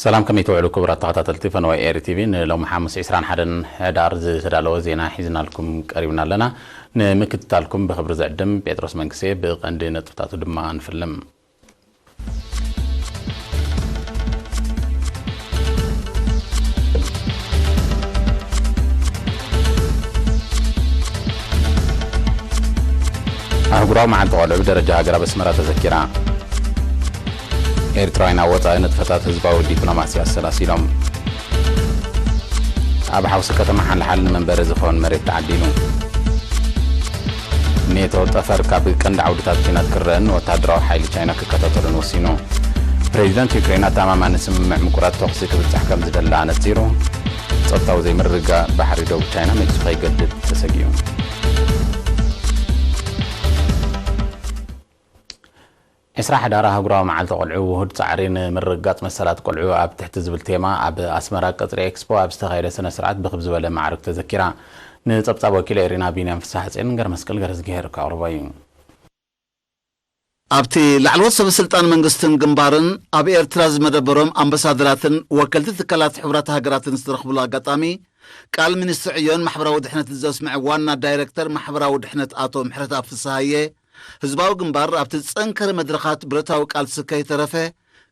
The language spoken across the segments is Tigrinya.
ሰላም፣ ከመይ ትውዕሉ ክቡራት ተኸታተልቲ ፈነወ ኤሪ ቲቪ? ንሎሚ ሓሙስ ዕስራን ሓደን ሕዳር ዝተዳለወ ዜና ሒዝናልኩም ቀሪብና ኣለና። ንምክትታልኩም ብኽብሪ ዝዕድም ጴጥሮስ መንግስቴ። ብቐንዲ ነጥብታቱ ድማ ንፍልም። ኣህጉራዊ መዓልቲ ቆልዑ ብደረጃ ሃገር ኣብ ኣስመራ ተዘኪራ። ኤርትራውያን ኣብ ወጻኢ ንጥፈታት ህዝባዊ ዲፕሎማሲ ኣሰላሲሎም። ኣብ ሓውሲ ከተማ ሓልሓል ንመንበሪ ዝኸውን መሬት ተዓዲሉ። ኔቶ፣ ጠፈር ካብ ቀንዲ ዓውድታት ኲናት ክረአን ወተሃደራዊ ሓይሊ ቻይና ክከታተሉን ወሲኑ። ፕሬዚደንት ዩክሬን ኣተኣማማኒ ስምምዕ ምቁራጽ ተኹሲ ክብጻሕ ከም ዝደለ ኣነጺሩ። ጸጥታዊ ዘይምርግጋእ ባሕሪ ደቡብ ቻይና ሜክሲኮ ይገድድ ተሰጊኡ። ዕስራ ሕዳር ኣህጉራዊ መዓልቲ ቆልዑ ውሁድ ጻዕሪ ንምርግጋጽ መሰላት ቆልዑ ኣብ ትሕቲ ዝብል ቴማ ኣብ ኣስመራ ቀጽሪ ኤክስፖ ኣብ ዝተኻየደ ስነ ስርዓት ብኽብ ዝበለ ማዕርግ ተዘኪራ። ንጸብጻብ ወኪል ኤሪና ቢንያም ፍስሓጽዮን ገረመስቀል ገረዝግሄር ከቕርቦ እዩ። ኣብቲ ላዕለዎት ሰበ ስልጣን መንግስትን ግንባርን ኣብ ኤርትራ ዝመደበሮም ኣምባሳደራትን ወከልቲ ትካላት ሕቡራት ሃገራትን ዝተረኽብሉ ኣጋጣሚ፣ ቃል ሚኒስትር ዕዮን ማሕበራዊ ድሕነትን ዘስምዐ ዋና ዳይሬክተር ማሕበራዊ ድሕነት ኣቶ ምሕረተኣብ ፍስሃየ፣ ህዝባዊ ግንባር ኣብቲ ዝጸንከረ መድረኻት ብረታዊ ቃልሲ ከይተረፈ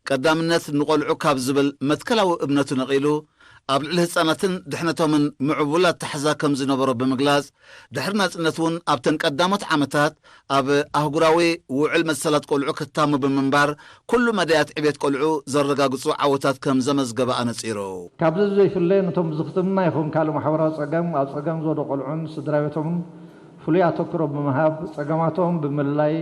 ቀዳምነት ንቆልዑ ካብ ዝብል መትከላዊ እምነቱ ነቒሉ፣ ኣብ ልዕሊ ህጻናትን ድሕነቶምን ምዕቡል ኣተሓሕዛ ከም ዝነበሮ ብምግላጽ፣ ድሕሪ ናጽነት እውን ኣብተን ቀዳሞት ዓመታት ኣብ ኣህጉራዊ ውዕል መሰላት ቆልዑ ክታሙ ብምንባር፣ ኩሉ መዳያት ዕቤት ቆልዑ ዘረጋግጹ ዓወታት ከም ዘመዝገበ ኣነጺሩ። ካብዚ ዘይፍለ፣ ነቶም ብዝኽትምና ይኹን ካልእ ማሕበራዊ ጸገም ኣብ ጸገም ዝወደቑ ቆልዑን ስድራ ቤቶምን ፍሉይ ኣተኩሮ ብምሃብ፣ ጸገማቶም ብምልላይ፣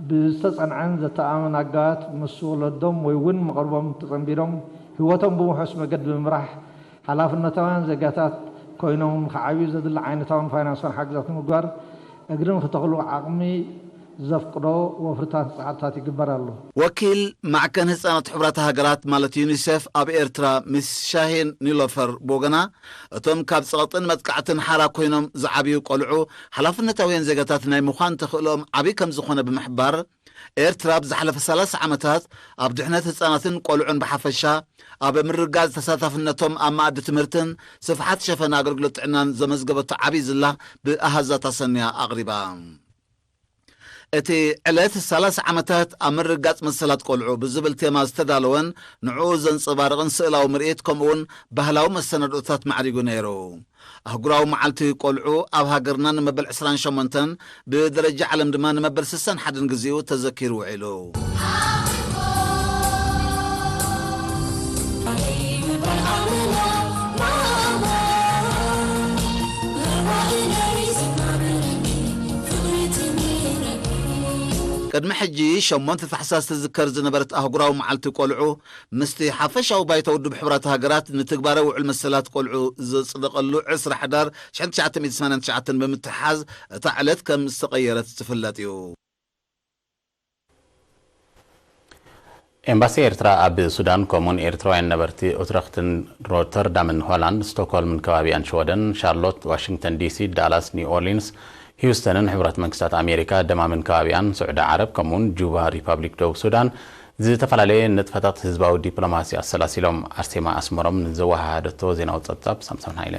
ብዝተጸንዐን ዘተኣማምን ኣገባባት ምስ ወለዶም ወይ እውን መቕርቦም ተጸንቢሮም ህይወቶም ብምውሑስ መገዲ ብምምራሕ፣ ሓላፍነታውያን ዜጋታት ኮይኖም ንኽዓብዩ ዘድሊ ዓይነታውን ፋይናንሳውን ሓገዛት ንምግባር እግሪ ንኽተኽሉ ዓቕሚ ዘፍቅዶ ወፍርታት ጻዕርታት ይግበር ኣሎ። ወኪል ማዕከን ህጻናት ሕቡራት ሃገራት ማለት ዩኒሴፍ ኣብ ኤርትራ ሚስ ሻሂን ኒሎፈር ብወገና፣ እቶም ካብ ጸቕጥን መጥቃዕትን ሓራ ኮይኖም ዝዓብዩ ቆልዑ ሓላፍነታውያን ዜጋታት ናይ ምዃን ተኽእሎኦም ዓቢ ከም ዝኾነ ብምሕባር፣ ኤርትራ ኣብ ዝሓለፈ ሰላሳ ዓመታት ኣብ ድሕነት ህጻናትን ቆልዑን ብሓፈሻ፣ ኣብ ምርጋጽ ተሳታፍነቶም ኣብ መኣዲ ትምህርትን ስፍሓት ሸፈን ኣገልግሎት ጥዕናን ዘመዝገበቶ ዓቢ ዝላ ብኣሃዛት ኣሰንያ ኣቕሪባ። እቲ ዕለት ሰላሳ ዓመታት ኣብ ምርጋጽ መሰላት ቆልዑ ብዝብል ቴማ ዝተዳለወን ንዕኡ ዘንጸባርቕን ስእላዊ ምርኢት ከምኡውን ባህላዊ መሰናድኦታት ማዕሪጉ ነይሩ። ኣህጉራዊ መዓልቲ ቆልዑ ኣብ ሃገርና ንመበል ዕስራን ሸሞንተን፣ ብደረጃ ዓለም ድማ ንመበል ስሳን ሓደን ግዜኡ ተዘኪሩ ውዒሉ። ቅድሚ ሕጂ ሸሞንተ ታሕሳስ ትዝከር ዝነበረት ኣህጉራዊ መዓልቲ ቆልዑ፣ ምስቲ ሓፈሻዊ ባይቶ ውድብ ሕቡራት ሃገራት ንትግባረ ውዕል መሰላት ቆልዑ ዘጽደቐሉ ዕስራ ሕዳር ሽሕን ትሽዓተ ሚእትን ሰማንያን ትሽዓተን ብምትሕሓዝ፣ እታ ዕለት ከም ዝተቐየረት ዝፍለጥ እዩ። ኤምባሲ ኤርትራ ኣብ ሱዳን፣ ከምኡውን ኤርትራውያን ነበርቲ ኡትረኽትን ሮተርዳምን ሆላንድ፣ ስቶክሆልምን ከባቢኣን ሽወደን፣ ሻርሎት፣ ዋሽንግተን ዲሲ፣ ዳላስ፣ ኒው ኦርሊንስ፣ ሂውስተንን ሕቡራት መንግስታት ኣሜሪካ፣ ደማምን ከባቢኣን፣ ስዑዲ ዓረብ፣ ከምኡውን ጁባ፣ ሪፓብሊክ ደቡብ ሱዳን፣ ዝተፈላለየ ንጥፈታት ህዝባዊ ዲፕሎማሲ ኣሰላሲሎም። ኣርሴማ ኣስመሮም ንዘወሃሃደቶ ዜናዊ ጸብጻብ ሳምሶን ሃይለ።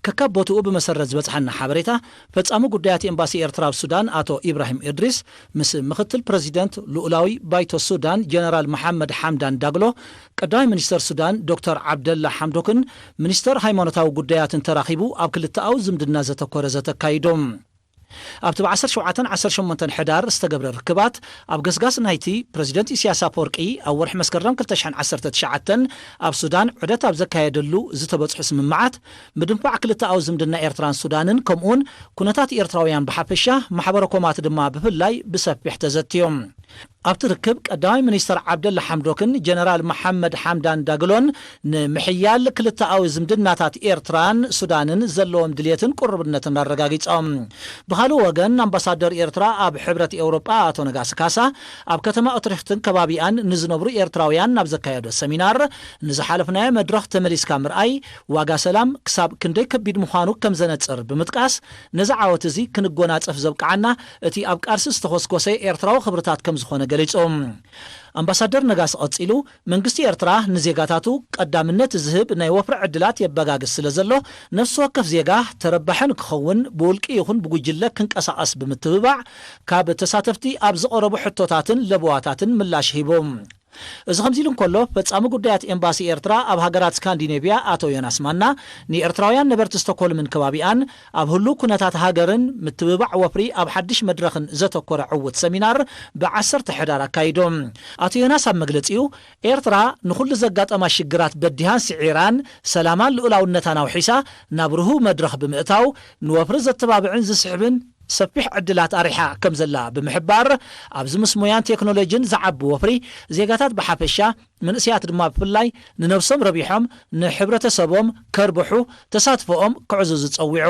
ከካብ ቦትኡ ብመሰረት ዝበጽሓና ሓበሬታ፣ ፈጻሚ ጉዳያት ኤምባሲ ኤርትራ ኣብ ሱዳን ኣቶ ኢብራሂም እድሪስ ምስ ምኽትል ፕረዚደንት ልኡላዊ ባይቶ ሱዳን ጀነራል መሓመድ ሓምዳን ዳግሎ፣ ቀዳማይ ሚኒስተር ሱዳን ዶክተር ዓብደላ ሓምዶክን ሚኒስተር ሃይማኖታዊ ጉዳያትን ተራኺቡ ኣብ ክልተኣዊ ዝምድና ዘተኮረ ዘተ ኣካይዶም። ኣብቲ ብ ዓሰርተ ሸውዓተን ዓሰርተ ሸሞንተን ሕዳር ዝተገብረ ርክባት፣ ኣብ ገስጋስ ናይቲ ፕረዚደንት ኢሳያስ ኣፈወርቂ ኣብ ወርሒ መስከረም ክልተ ሽሕን ዓሰርተ ትሽዓተን ኣብ ሱዳን ዑደት ኣብ ዘካየደሉ ዝተበጽሑ ስምምዓት፣ ምድንፋዕ ክልተኣዊ ዝምድና ኤርትራን ሱዳንን፣ ከምኡውን ኩነታት ኤርትራውያን ብሓፈሻ፣ ማሕበረ ኮማት ድማ ብፍላይ ብሰፊሕ ተዘትዮም። ኣብቲ ርክብ ቀዳማይ ሚኒስተር ዓብደላ ሓምዶክን ጀነራል መሓመድ ሓምዳን ዳግሎን ንምሕያል ክልተኣዊ ዝምድናታት ኤርትራን ሱዳንን ዘለዎም ድልየትን ቅርብነትን ኣረጋጊጾም። ብኻልእ ወገን ኣምባሳደር ኤርትራ ኣብ ሕብረት ኤውሮጳ ኣቶ ነጋሲ ካሳ ኣብ ከተማ ኡትሪኽትን ከባቢኣን ንዝነብሩ ኤርትራውያን ናብ ዘካየዶ ሰሚናር ንዝሓለፍናዮ መድረኽ ተመሊስካ ምርኣይ ዋጋ ሰላም ክሳብ ክንደይ ከቢድ ምዃኑ ከም ዘነጽር ብምጥቃስ ነዚ ዓወት እዚ ክንጎናጸፍ ዘብቅዓና እቲ ኣብ ቃልሲ ዝተኾስኮሰ ኤርትራዊ ክብርታት ከም ዝኾነ ገሊጹ። ኣምባሳደር ነጋሲ ቀጺሉ መንግስቲ ኤርትራ ንዜጋታቱ ቀዳምነት ዝህብ ናይ ወፍሪ ዕድላት የበጋግስ ስለ ዘሎ ነፍሲ ወከፍ ዜጋ ተረባሒ ንክኸውን ብውልቂ ይኹን ብጉጅለ ክንቀሳቐስ ብምትብባዕ ካብ ተሳተፍቲ ኣብ ዝቐረቡ ሕቶታትን ለበዋታትን ምላሽ ሂቡ። እዚ ከምዚ ኢሉ እንከሎ ፈጻሚ ጉዳያት ኤምባሲ ኤርትራ ኣብ ሃገራት ስካንዲኔቭያ ኣቶ ዮናስ ማና ንኤርትራውያን ነበርቲ ስቶኮልምን ከባቢኣን ኣብ ህሉው ኩነታት ሃገርን ምትብባዕ ወፍሪ ኣብ ሓድሽ መድረኽን ዘተኮረ ዕዉት ሰሚናር ብዓሰርተ ሕዳር ኣካይዶም። ኣቶ ዮናስ ኣብ መግለጺኡ ኤርትራ ንኹሉ ዘጋጠማ ሽግራት በዲሃን ስዒራን ሰላማን ልኡላውነታን ኣውሒሳ ናብ ርሁው መድረኽ ብምእታው ንወፍሪ ዘተባብዕን ዝስሕብን ሰፊሕ ዕድላት ኣሪሓ ከም ዘላ ብምሕባር ኣብዚ ምስ ሞያን ቴክኖሎጂን ዝዓቢ ወፍሪ ዜጋታት ብሓፈሻ መንእሰያት ድማ ብፍላይ ንነብሶም ረቢሖም ንሕብረተሰቦም ከርብሑ ተሳትፎኦም ክዕዝዙ ጸዊዑ።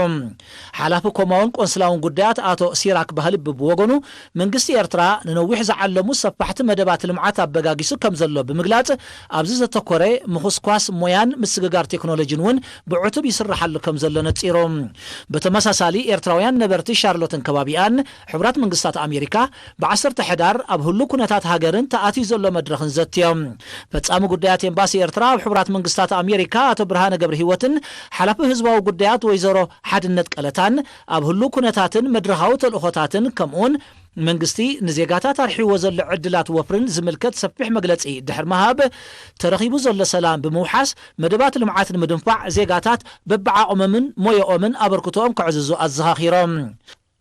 ሓላፊ ኮማውን ቆንስላውን ጉዳያት ኣቶ ሲራክ ባህልቢ ብወገኑ መንግስቲ ኤርትራ ንነዊሕ ዝዓለሙ ሰፋሕቲ መደባት ልምዓት ኣበጋጊሱ ከም ዘሎ ብምግላጽ ኣብዚ ዘተኮረ ምኹስኳስ ሞያን ምስግጋር ቴክኖሎጂን እውን ብዕቱብ ይስራሓሉ ከም ዘሎ ነጺሩ። ብተመሳሳሊ ኤርትራውያን ነበርቲ ሻርሎትን ከባቢኣን ሕቡራት መንግስታት ኣሜሪካ ብዓሰርተ ሕዳር ኣብ ህሉ ኩነታት ሃገርን ተኣትዩ ዘሎ መድረኽን ዘትዮም። ፈጻሚ ጉዳያት ኤምባሲ ኤርትራ ኣብ ሕቡራት መንግስታት ኣሜሪካ ኣቶ ብርሃነ ገብረ ህይወትን ሓላፊ ህዝባዊ ጉዳያት ወይዘሮ ሓድነት ቀለታን ኣብ ህሉ ኩነታትን መድረኻዊ ተልእኾታትን ከምኡውን መንግስቲ ንዜጋታት ኣርሒዎ ዘሎ ዕድላት ወፍርን ዝምልከት ሰፊሕ መግለጺ ድሕር ምሃብ ተረኺቡ ዘሎ ሰላም ብምውሓስ መደባት ልምዓት ንምድንፋዕ ዜጋታት በብዓቕሞምን ሞያኦምን ኣበርክቶኦም ከዕዝዙ ኣዘኻኺሮም።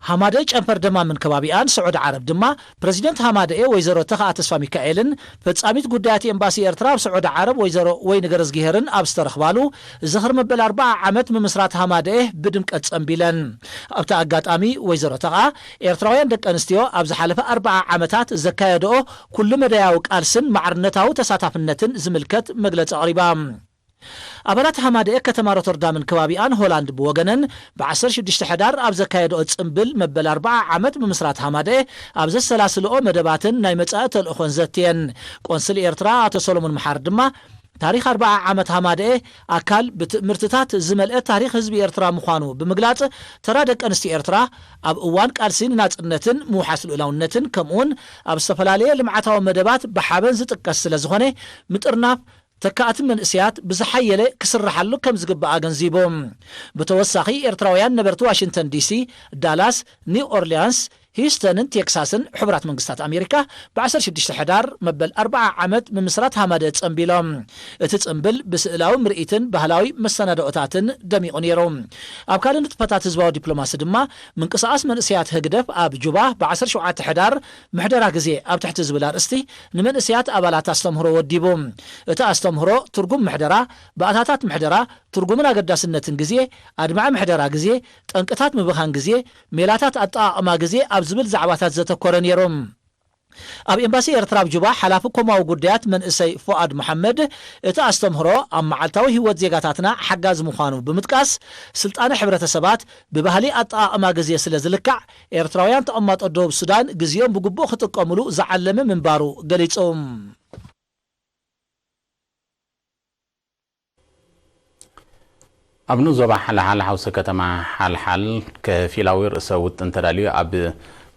ሃማደ ጨንፈር ደማምን ከባቢኣን ስዑዲ ዓረብ ድማ ፕረዚደንት ሃማደኤ ወይዘሮ ተኽኣ ተስፋ ሚካኤልን ፈጻሚት ጉዳያት ኤምባሲ ኤርትራ ኣብ ስዑዲ ዓረብ ወይዘሮ ወይኒ ገረዝግሄርን ኣብ ዝተረኽባሉ ዝኽሪ መበል ኣርብዓ ዓመት ምምስራት ሃማደኤ ብድምቀት ጸንቢለን። ኣብቲ ኣጋጣሚ ወይዘሮ ተኽኣ ኤርትራውያን ደቂ ኣንስትዮ ኣብ ዝሓለፈ ኣርብዓ ዓመታት ዘካየድኦ ኩሉ መዳያዊ ቃልስን ማዕርነታዊ ተሳታፍነትን ዝምልከት መግለጺ ኣቕሪባ። ኣባላት ሃማደኤ ከተማ ሮተርዳምን ከባቢኣን ሆላንድ ብወገነን ብ ዓሰርተ ሽዱሽተ ሕዳር ኣብ ዘካየድኦ ጽምብል መበል ኣርብዓ ዓመት ምምስራት ሃማደኤ ኣብ ዘሰላስልኦ መደባትን ናይ መጻኢ ተልእኾን ዘትየን። ቆንስል ኤርትራ ኣቶ ሰሎሞን መሓሪ ድማ ታሪኽ ኣርብዓ ዓመት ሃማደኤ ኣካል ብትእምርትታት ዝመልአ ታሪኽ ህዝቢ ኤርትራ ምዃኑ ብምግላጽ ተራ ደቂ ኣንስትዮ ኤርትራ ኣብ እዋን ቃልሲ ንናጽነትን ምውሓስ ልኡላውነትን ከምኡውን ኣብ ዝተፈላለየ ልምዓታዊ መደባት ብሓበን ዝጥቀስ ስለ ዝኾነ ምጥርናፍ ተካእቲ መንእሰያት ብዝሓየለ ክስርሓሉ ከም ዝግባእ ኣገንዚቡ። ብተወሳኺ ኤርትራውያን ነበርቲ ዋሽንግተን ዲሲ፣ ዳላስ፣ ኒው ኦርሊያንስ፣ ሂውስተንን ቴክሳስን ሕቡራት መንግስታት ኣሜሪካ ብ ዓሰርተ ሽዱሽተ ሕዳር መበል ኣርብዓ ዓመት ምምስራት ሃማደ ጸንቢሎም። እቲ ጽምብል ብስእላዊ ምርኢትን ባህላዊ መሰናድኦታትን ደሚቑ ነይሩ። ኣብ ካልእ ንጥፈታት ህዝባዊ ዲፕሎማሲ ድማ ምንቅስቓስ መንእሰያት ህግደፍ ኣብ ጁባ ብ ዓሰርተ ሸውዓተ ሕዳር ምሕደራ ግዜ ኣብ ትሕቲ ዝብል ኣርእስቲ ንመንእሰያት ኣባላት ኣስተምህሮ ወዲቡ። እቲ ኣስተምህሮ ትርጉም ምሕደራ፣ ባእታታት ምሕደራ፣ ትርጉምን ኣገዳስነትን ግዜ፣ ኣድማዒ ምሕደራ ግዜ፣ ጠንቅታት ምብኻን ግዜ፣ ሜላታት ኣጠቓቕማ ግዜ ኣብ ዝብል ዛዕባታት ዘተኮረ ነይሩ። ኣብ ኤምባሲ ኤርትራ ኣብ ጁባ ሓላፊ ኮማዊ ጉዳያት መንእሰይ ፉኣድ መሓመድ እቲ ኣስተምህሮ ኣብ መዓልታዊ ህይወት ዜጋታትና ሓጋዚ ምዃኑ ብምጥቃስ ስልጣነ ሕብረተሰባት ብባህሊ ኣጠቓቕማ ግዜ ስለ ዝልካዕ ኤርትራውያን ተቐማጦ ደቡብ ሱዳን ግዜኦም ብግቡእ ክጥቀምሉ ዝዓለመ ምንባሩ ገሊጹ። ኣብ ንኡስ ዞባ ሓልሓል ሓውሲ ከተማ ሓልሓል ከፊላዊ ርእሰ ውጥን ተዳልዩ ኣብ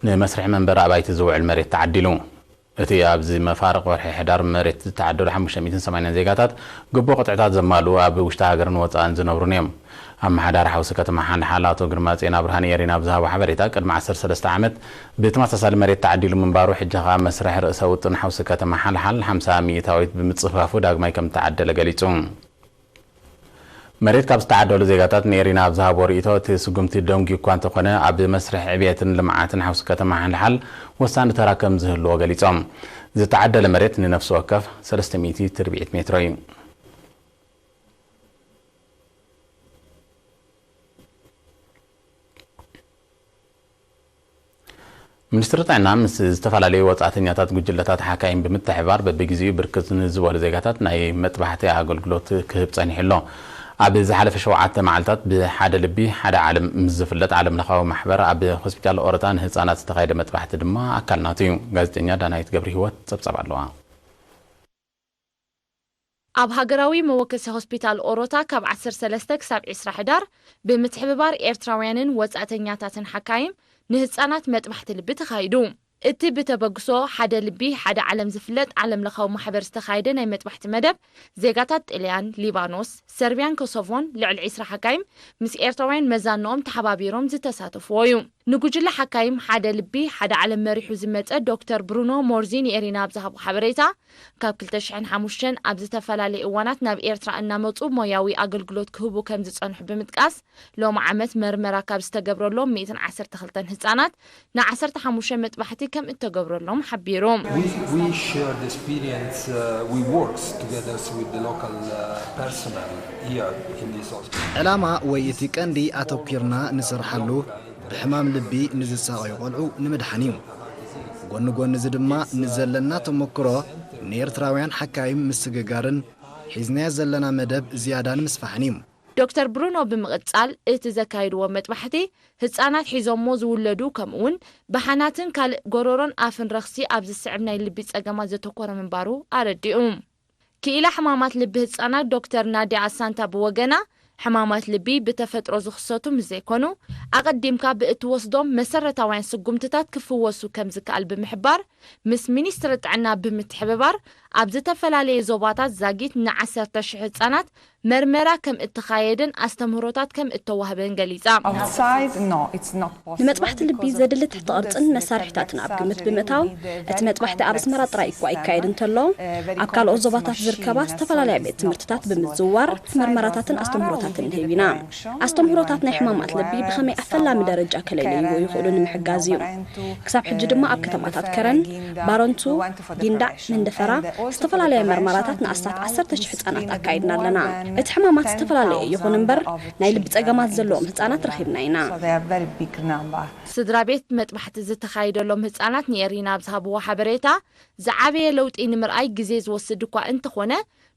ንመስርሒ መንበሪ ኣባይቲ ዝውዕል መሬት ተዓዲሉ። እቲ ኣብዚ መፋርቕ ወርሒ ሕዳር መሬት ዝተዓደሉ ሓሙሽተ ሚእትን ሰማንያን ዜጋታት ግቡእ ቅጥዕታት ዘማልኡ ኣብ ውሽጢ ሃገርን ወፃእን ዝነብሩን እዮም። ኣመሓዳሪ ሓውሲ ከተማ ሓልሓል ኣቶ ግርማፅዮን ኣብርሃ ንኤሪና ኣብ ዝሃቦ ሓበሬታ ቅድሚ ዓሰርተ ሰለስተ ዓመት ብተመሳሳሊ መሬት ተዓዲሉ ምንባሩ ሕጂ ከዓ መስርሕ ርእሰ ውጥን ሓውሲ ከተማ ሓልሓል ሓምሳ ሚእታዊት ብምፅፋፉ ዳግማይ ከም ዝተዓደለ ገሊፁ። መሬት ካብ ዝተዓደሉ ዜጋታት ንኤሪና ኣብ ዝሃቦ ርእይቶ እቲ ስጉምቲ ደንጉዩ እኳ እንተኾነ ኣብ መስርሕ ዕብየትን ልምዓትን ሓውሲ ከተማ ሓልሓል ወሳኒ ተራ ከም ዝህልዎ ገሊፆም። ዝተዓደለ መሬት ንነፍሲ ወከፍ ሰለስተ ሚእቲ ትርብዒት ሜትሮ እዩ። ሚኒስትሪ ጥዕና ምስ ዝተፈላለዩ ወጻእተኛታት ጉጅለታት ሓካይም ብምትሕብባር በብግዜኡ ብርክት ንዝበሉ ዜጋታት ናይ መጥባሕቲ ኣገልግሎት ክህብ ጸኒሑ ኣሎ። ኣብ ዝሓለፈ ሸውዓተ መዓልታት ብሓደ ልቢ ሓደ ዓለም ምስ ዝፍለጥ ዓለም ለኻዊ ማሕበር ኣብ ሆስፒታል ኦረታ ንህጻናት ዝተኻየደ መጥባሕቲ ድማ ኣካል ናቱ እዩ። ጋዜጠኛ ዳናይት ገብረ ህይወት ጸብጻብ ኣለዋ። ኣብ ሃገራዊ መወከሲ ሆስፒታል ኦሮታ ካብ ዓሰርተ ሰለስተ ክሳብ ዕስራ ሕዳር ብምትሕብባር ኤርትራውያንን ወጻእተኛታትን ሓካይም ንህጻናት መጥባሕቲ ልቢ ተኻይዱ። እቲ ብተበግሶ ሓደ ልቢ ሓደ ዓለም ዝፍለጥ ዓለም ለኻዊ ማሕበር ዝተኻየደ ናይ መጥባሕቲ መደብ ዜጋታት ጥልያን፣ ሊባኖስ፣ ሰርቢያን ኮሶቮን ልዕሊ ዕስራ ሓካይም ምስ ኤርትራውያን መዛንኦም ተሓባቢሮም ዝተሳተፍዎ እዩ። ንጉጅለ ሓካይም ሓደ ልቢ ሓደ ዓለም መሪሑ ዝመጸ ዶክተር ብሩኖ ሞርዚ ንኤሪና ኣብ ዝሃቦ ሓበሬታ፣ ካብ ክልተ ሽሕን ሓሙሽተን ኣብ ዝተፈላለዩ እዋናት ናብ ኤርትራ እናመጹ ሞያዊ ኣገልግሎት ክህቡ ከም ዝጸንሑ ብምጥቃስ፣ ሎሚ ዓመት መርመራ ካብ ዝተገብረሎም ሚእትን ዓሰርተ ክልተን ህጻናት ንዓሰርተ ሓሙሽተ መጥባሕቲ ከም እተገብረሎም ሓቢሩ። We, we share the experience, uh, we work together with the local uh, personnel here in this hospital. ዕላማ ወይ እቲ ቀንዲ ኣተኲርና ንሰርሓሉ ብሕማም ልቢ ንዝሳቐዩ ቆልዑ ንምድሓን እዩ። ጎኒ ጎኒ እዚ ድማ ንዘለና ተመክሮ ንኤርትራውያን ሓካይም ምስግጋርን ሒዝናዮ ዘለና መደብ ዝያዳ ንምስፋሕን እዩ። ዶክተር ብሩኖ ብምቕጻል እቲ ዘካይድዎ መጥባሕቲ ህጻናት ሒዞሞ ዝውለዱ ከምኡውን ብሓናትን ካልእ ጎረሮን ኣፍን ረኽሲ ኣብ ዝስዕብ ናይ ልቢ ጸገማት ዘተኮረ ምንባሩ ኣረዲኡ። ክኢላ ሕማማት ልቢ ህጻናት ዶክተር ናድያ ኣሳንታ ብወገና፣ ሕማማት ልቢ ብተፈጥሮ ዝኽሰቱ ምስ ዘይኮኑ፣ ኣቐዲምካ ብእትወስዶም መሰረታውያን ስጉምትታት ክፍወሱ ከም ዝከኣል ብምሕባር፣ ምስ ሚኒስትሪ ጥዕና ብምትሕብባር ኣብ ዝተፈላለየ ዞባታት ዛጊት ንዓሰርተ ሽሕ ህጻናት መርመራ ከም እተኻየደን ኣስተምህሮታት ከም እተዋህበን ገሊጻ። Outside, no, it's not possible. ንመጥባሕቲ ልቢ ዘድሊ ትሕቲ ቅርጽን መሳርሕታትን ኣብ ግምት ብምእታው፣ እቲ መጥባሕቲ ኣብ ኣስመራ ጥራይ እኳ ይካየድ እንተሎ፣ ኣብ ካልኦት ዞባታት ዝርከባ ዝተፈላለያ ቤት ትምህርትታት ብምዝውዋር መርመራታትን ኣስተምህሮታትን ንህብ ኢና። ኣስተምህሮታት ናይ ሕማማት ልቢ ብኸመይ ኣብ ፈላሚ ደረጃ ከለለይዎ ይኽእሉ ንምሕጋዝ እዩ። ክሳብ ሕጂ ድማ ኣብ ከተማታት ከረን፣ ባረንቱ፣ ጊንዳዕ፣ መንደፈራ ዝተፈላለያ መርመራታት ንኣስታት ዓሰርተ ሽሕ ህጻናት ኣካይድና ኣለና። እቲ ሕማማት ዝተፈላለየ ይኹን እምበር ናይ ልቢ ጸገማት ዘለዎም ህጻናት ረኺብና ኢና። So they are very big number. ስድራ ቤት መጥባሕቲ ዝተኻየደሎም ህጻናት ንኤሪና ኣብ ዝሃብዎ ሓበሬታ፣ ዝዓበየ ለውጢ ንምርኣይ ግዜ ዝወስድ እኳ እንተኾነ፣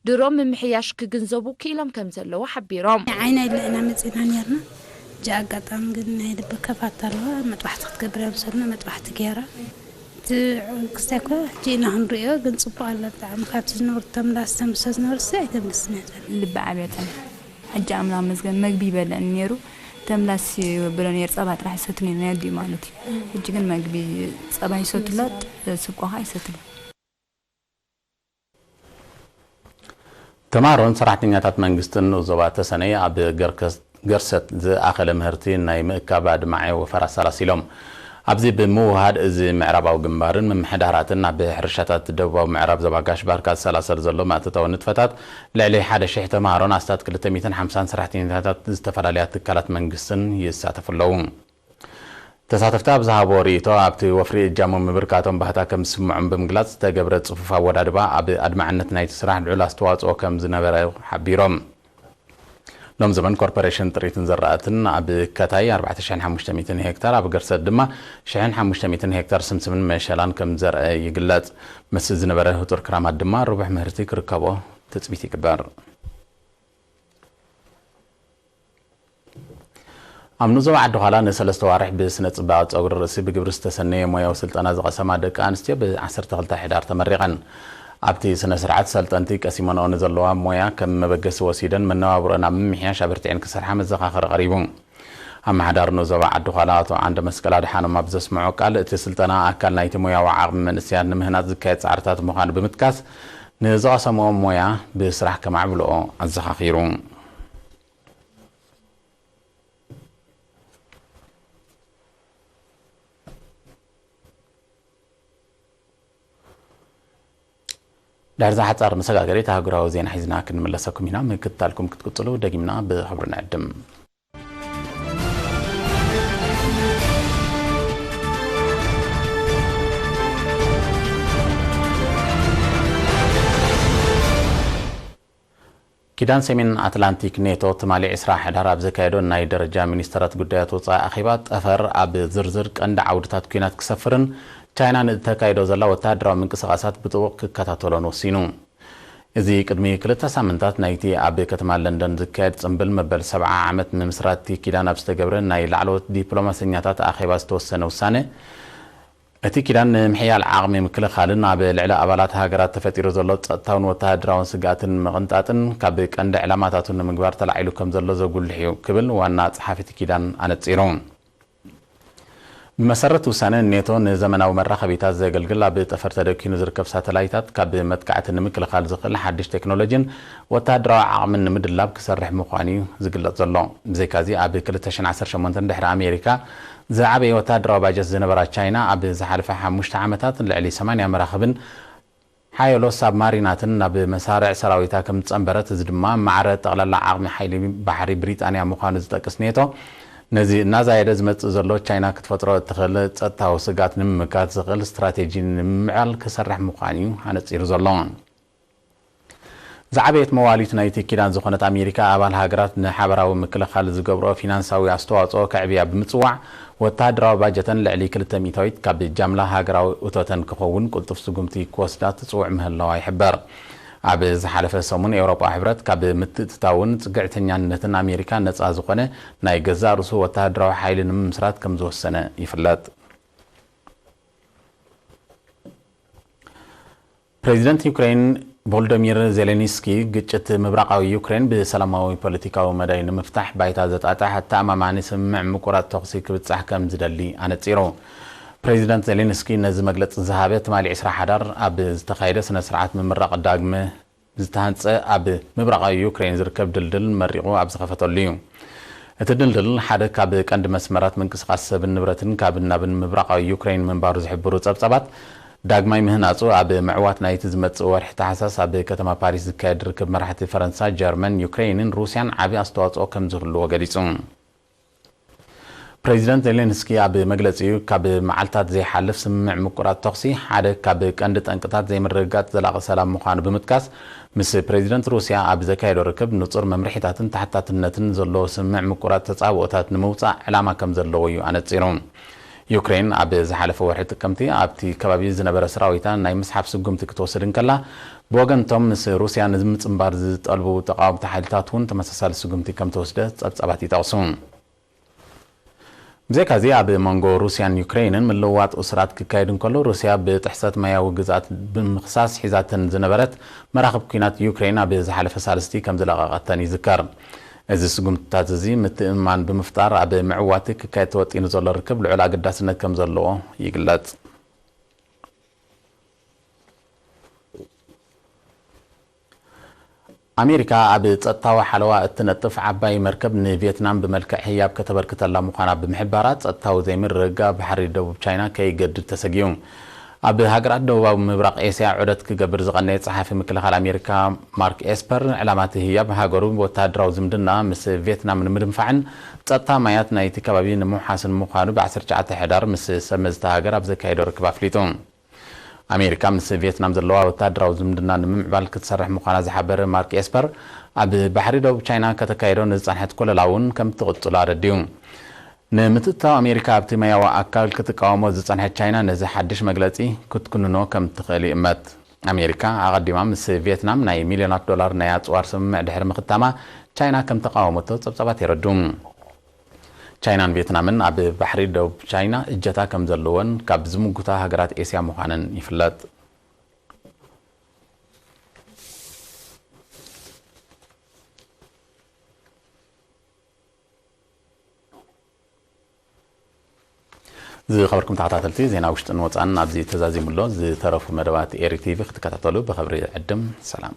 ድሮ ምምሕያሽ ክግንዘቡ ክኢሎም ከም ዘለዉ ሓቢሮም። ዓይና ኢልና ኢና መፂና ነርና። እዚ ኣጋጣሚ ግን ናይ ልቢ ከፋት ኣለዋ። መጥባሕቲ ክትገብር እያ ምሰልና መጥባሕቲ ገይራ። እቲ ክስታይ እኮ ሕጂ ኢና ክንሪኦ ግን ፅቡቅ ኣላ ብጣዕሚ ካብቲ ዝነበሩ ተምላስ ተምልሶ ዝነበሩ ስ ኣይተምልስን እያ ዘላ። ልቢ ዓብያ ፀኒሓ። ሕጂ ኣምላኽ መስገን መግቢ ይበልዕኒ ነይሩ። ተምላስ ይብሎ ነይሩ ጸባ ጥራሕ ይሰቱ ነይሩ ናይ ኣዲኡ ማለት እዩ። ሕጂ ግን መግቢ ጸባ ይሰቱላ ስቆ ኸዓ ይሰቱላ። ተምሃሮን ሰራሕተኛታት መንግስትን ንኡስ ዞባ ተሰነይ ኣብ ገርሰት ዝኣኸለ ምህርቲ ናይ ምእካብ ኣድማዒ ወፈራ ኣሰላሲሎም። ኣብዚ ብምውህሃድ እዚ ምዕራባዊ ግንባርን ምምሕዳራትን ኣብ ሕርሻታት ደቡባዊ ምዕራብ ዞባ ጋሽ ባርካ ዝሰላሰል ዘሎ ማእተታዊ ንጥፈታት ልዕሊ ሓደ ሽሕ ተምሃሮን ኣስታት ክልተ ሚእትን ሓምሳን ሰራሕተኛታት ዝተፈላለያ ትካላት መንግስትን ይሳተፉ ኣለዉ። ተሳተፍቲ ኣብ ዝሃብዎ ርእይቶ፣ ኣብቲ ወፍሪ እጃሞም ምብርካቶም ባህታ ከም ዝስምዖም ብምግላጽ፣ ዝተገብረ ጽፉፍ ኣወዳድባ ኣብ ኣድማዕነት ናይቲ ስራሕ ልዑል ኣስተዋጽኦ ከም ዝነበረ ሓቢሮም። ሎም ዘመን ኮርፖሬሽን ጥሪትን ዘራእትን ኣብ ከታይ ኣርባዕተ ሽሕን ሓሙሽተ ሚእትን ሄክታር፣ ኣብ ገርሰት ድማ ሽሕን ሓሙሽተ ሚእትን ሄክታር ስምስምን መሸላን ከም ዘርአ ይግለጽ። ምስ ዝነበረ ህጹር ክራማት ድማ ርቡሕ ምህርቲ ክርከቦ ትጽቢት ይግበር። ኣብ ንዞባ ዓዲ ዃላ ንሰለስተ ዋርሕ ብስነ ጽባቐ ጸጉሪ ርእሲ ብግብሪ ዝተሰነየ ሞያዊ ስልጠና ዝቐሰማ ደቂ ኣንስትዮ ብ ዓሰርተ ክልተ ሕዳር ተመሪቐን። ኣብቲ ስነ ስርዓት ሰልጠንቲ ቀሲመንኦ ንዘለዋ ሞያ ከም መበገሲ ወሲደን መነባብሮኣን ኣብ ምምሕያሽ ኣበርቲዐን ክሰርሓ መዘኻኸሪ ቀሪቡ። ኣመሓዳሪ ንዞባ ዓዲ ዃላ ኣቶ ዓንደ መስቀል ኣድሓኖም ኣብ ዘስምዖ ቃል፣ እቲ ስልጠና ኣካል ናይቲ ሞያዊ ዓቕሚ መንእሰያት ንምህናጽ ዝካየድ ጻዕርታት ምዃኑ ብምጥቃስ፣ ንዝቐሰምኦ ሞያ ብስራሕ ከማዕብልኦ ኣዘኻኺሩ። ድሕሪ እዛ ሓጻር መሰጋገሪት ኣህጉራዊ ዜና ሒዝና ክንምለሰኩም ኢና። ምክትታልኩም ክትቅጽሉ ደጊምና ብኽብሪ ንዕድም። ኪዳን ሰሜን ኣትላንቲክ ኔቶ ትማሊ ዕስራ ሕዳር ኣብ ዘካየዶ ናይ ደረጃ ሚኒስተራት ጉዳያት ወጻኢ ኣኼባ፣ ጠፈር ኣብ ዝርዝር ቀንዲ ዓውድታት ኲናት ክሰፍርን ቻይና ንእተካይዶ ዘላ ወተሃደራዊ ምንቅስቓሳት ብጥቡቕ ክከታተሎን ወሲኑ። እዚ ቅድሚ ክልተ ሳምንታት ናይቲ ኣብ ከተማ ለንደን ዝካየድ ጽምብል መበል ሰብዓ ዓመት ምምስራት እቲ ኪዳን ኣብ ዝተገብረ ናይ ላዕለዎት ዲፕሎማሰኛታት ኣኼባ ዝተወሰነ ውሳነ፣ እቲ ኪዳን ንምሕያል ዓቕሚ ምክልኻልን ኣብ ልዕሊ ኣባላት ሃገራት ተፈጢሩ ዘሎ ጸጥታውን ወተሃደራውን ስግኣትን ምቕንጣጥን ካብ ቀንዲ ዕላማታቱ ንምግባር ተላዒሉ ከም ዘሎ ዘጉልሕ እዩ ክብል ዋና ጸሓፊ እቲ ኪዳን ኣነጺሩ። ብመሰረት ውሳነ ኔቶ ንዘመናዊ መራኸቢታት ዘገልግል ኣብ ጠፈር ተደኪኑ ዝርከብ ሳተላይታት ካብ መጥቃዕቲ ንምክልኻል ዝኽእል ሓድሽ ቴክኖሎጂን ወተሃደራዊ ዓቕምን ንምድላብ ክሰርሕ ምዃኑ እዩ ዝግለጽ ዘሎ። ብዘይካዚ ኣብ ክልተ ሽሕን ዓሰርተ ሸሞንተን ድሕሪ ኣሜሪካ ዝዓበየ ወተሃደራዊ ባጀት ዝነበራ ቻይና፣ ኣብ ዝሓለፈ ሓሙሽተ ዓመታት ልዕሊ ሰማንያ መራኽብን ሓየሎ ሳብማሪናትን ናብ መሳርዕ ሰራዊታ ከም ዝጸንበረት፣ እዚ ድማ ማዕረ ጠቕላላ ዓቕሚ ሓይሊ ባሕሪ ብሪጣንያ ምዃኑ ዝጠቅስ ኔቶ፣ ነዚ እናዛየደ ዝመጽእ ዘሎ ቻይና ክትፈጥሮ እትኽእል ጸጥታዊ ስግኣት ንምምካት ዝኽእል ስትራቴጂ ንምምዕባል ክሰርሕ ምዃኑ እዩ ኣነጺሩ ዘሎ። ዝዓበየት መዋሊት ናይቲ ኪዳን ዝኾነት ኣሜሪካ፣ ኣባል ሃገራት ንሓበራዊ ምክልኻል ዝገብርኦ ፊናንሳዊ ኣስተዋጽኦ ከዕብያ ብምጽዋዕ፣ ወተሃደራዊ ባጀተን ልዕሊ ክልተ ሚእታዊት ካብ ጃምላ ሃገራዊ እቶተን ክኸውን ቅልጡፍ ስጉምቲ ክወስዳ ትጽውዕ ምህላዋ ይሕበር። ኣብ ዝሓለፈ ሰሙን፣ ኤውሮጳዊ ሕብረት ካብ ምትእትታውን ጽግዕተኛነትን ኣሜሪካ ነጻ ዝኾነ ናይ ገዛእ ርእሱ ወተሃደራዊ ሓይሊ ንምምስራት ከም ዝወሰነ ይፍለጥ። ፕሬዚደንት ዩክሬን ቮሎዶሚር ዜሌንስኪ፣ ግጭት ምብራቓዊ ዩክሬን ብሰላማዊ ፖለቲካዊ መዳይ ንምፍታሕ ባይታ ዘጣጥሕ ኣተኣማማኒ ስምምዕ ምቁራጽ ተኹሲ ክብጻሕ ከም ዝደሊ ኣነጺሩ። ፕሬዚደንት ዜሌንስኪ ነዚ መግለጺ ዝሃበ ትማሊ ዕስራ ሓዳር ኣብ ዝተኻየደ ስነ ስርዓት ምምራቕ ዳግመ ዝተሃንጸ ኣብ ምብራቓዊ ዩክሬን ዝርከብ ድልድል መሪቑ ኣብ ዝኸፈተሉ እዩ። እቲ ድልድል ሓደ ካብ ቀንዲ መስመራት ምንቅስቓስ ሰብን ንብረትን ካብን ናብን ምብራቓዊ ዩክሬን ምንባሩ ዝሕብሩ ጸብጻባት፣ ዳግማይ ምህናጹ ኣብ ምዕዋት ናይቲ ዝመጽእ ወርሒ ታሕሳስ ኣብ ከተማ ፓሪስ ዝካየድ ርክብ መራሕቲ ፈረንሳ፣ ጀርመን፣ ዩክሬንን ሩስያን ዓቢ ኣስተዋጽኦ ከም ዝህልዎ ገሊጹ። ፕሬዚደንት ዜሌንስኪ ኣብ መግለጺኡ፣ ካብ መዓልታት ዘይሓልፍ ስምምዕ ምቁራጽ ተኹሲ ሓደ ካብ ቀንዲ ጠንቅታት ዘይምርግጋጽ ዘላቒ ሰላም ምዃኑ ብምጥቃስ፣ ምስ ፕሬዚደንት ሩስያ ኣብ ዘካየዶ ርክብ፣ ንጹር መምርሒታትን ተሓታትነትን ዘለዎ ስምምዕ ምቁራጽ ተጻብኦታት ንምውጻእ ዕላማ ከም ዘለዎ እዩ ኣነጺሩ። ዩክሬን ኣብ ዝሓለፈ ወርሒ ጥቅምቲ ኣብቲ ከባቢ ዝነበረ ሰራዊታ ናይ ምስሓብ ስጉምቲ ክትወስድ እንከላ፣ ብወገንቶም ምስ ሩስያ ንምጽንባር ዝጠልቡ ተቓወምቲ ሓይልታት እውን ተመሳሳሊ ስጉምቲ ከም ተወስደ ጸብጻባት ይጠቕሱ። ብዘይካዚ፣ ኣብ መንጎ ሩስያን ዩክሬንን ምልውዋጥ እሱራት ክካየድ እንከሎ፣ ሩስያ ብጥሕሰት ማያዊ ግዝኣት ብምኽሳስ ሒዛተን ዝነበረት መራኽብ ኲናት ዩክሬን ኣብ ዝሓለፈ ሳልስቲ ከም ዝለቐቐተን ይዝከር። እዚ ስጉምትታት እዚ ምትእምማን ብምፍጣር፣ ኣብ ምዕዋቲ ክካየድ ተወጢኑ ዘሎ ርክብ ልዑል ኣገዳስነት ከም ዘለዎ ይግለጽ። ኣሜሪካ ኣብ ጸጥታዊ ሓለዋ እትነጥፍ ዓባይ መርከብ ንቪየትናም ብመልክዕ ህያብ ከተበርክተላ ምዃና ብምሕባራ፣ ጸጥታዊ ዘይምርግጋእ ባሕሪ ደቡብ ቻይና ከይገድድ ተሰጊኡ። ኣብ ሃገራት ደቡባዊ ምብራቕ ኤስያ ዑደት ክገብር ዝቐነየ ጸሓፊ ምክልኻል ኣሜሪካ ማርክ ኤስፐር፣ ዕላማ እቲ ህያብ ሃገሩ ወተሃደራዊ ዝምድና ምስ ቪየትናም ንምድንፋዕን ጸጥታ ማያት ናይቲ ከባቢ ንምውሓስን ምዃኑ ብ ዓሰርተ ትሽዓተ ሕዳር ምስ ሰብ መዚ እታ ሃገር ኣብ ዘካየዶ ርክብ ኣፍሊጡ። ኣሜሪካ ምስ ቪየትናም ዘለዋ ወተሃደራዊ ዝምድና ንምምዕባል ክትሰርሕ ምዃና ዝሓበረ ማርክ ኤስፐር፣ ኣብ ባሕሪ ደቡብ ቻይና ከተካይዶ ንዝጸንሐት ኮለላ እውን ከም ትቕጽሎ ኣረዲኡ። ንምትእትታው ኣሜሪካ ኣብቲ ማያዊ ኣካል ክትቃወሞ ዝጸንሐት ቻይና፣ ነዚ ሓድሽ መግለጺ ክትኩንኖ ከም ትኽእል ይእመት። ኣሜሪካ ኣቐዲማ ምስ ቪየትናም ናይ ሚልዮናት ዶላር ናይ ኣጽዋር ስምምዕ ድሕሪ ምኽታማ፣ ቻይና ከም ተቓወመቶ ጸብጻባት የረድኡ። ቻይናን ቪየትናምን ኣብ ባሕሪ ደቡብ ቻይና እጀታ ከም ዘለወን ካብ ዝምጉታ ሃገራት ኤስያ ምዃነን ይፍለጥ። ዝኸበርኩም ተኸታተልቲ፣ ዜና ውሽጥን ወጻእን ኣብዚ ተዛዚሙ ኣሎ። ዝተረፉ መደባት ኤሪ ቲቪ ክትከታተሉ ብኽብሪ ዕድም። ሰላም።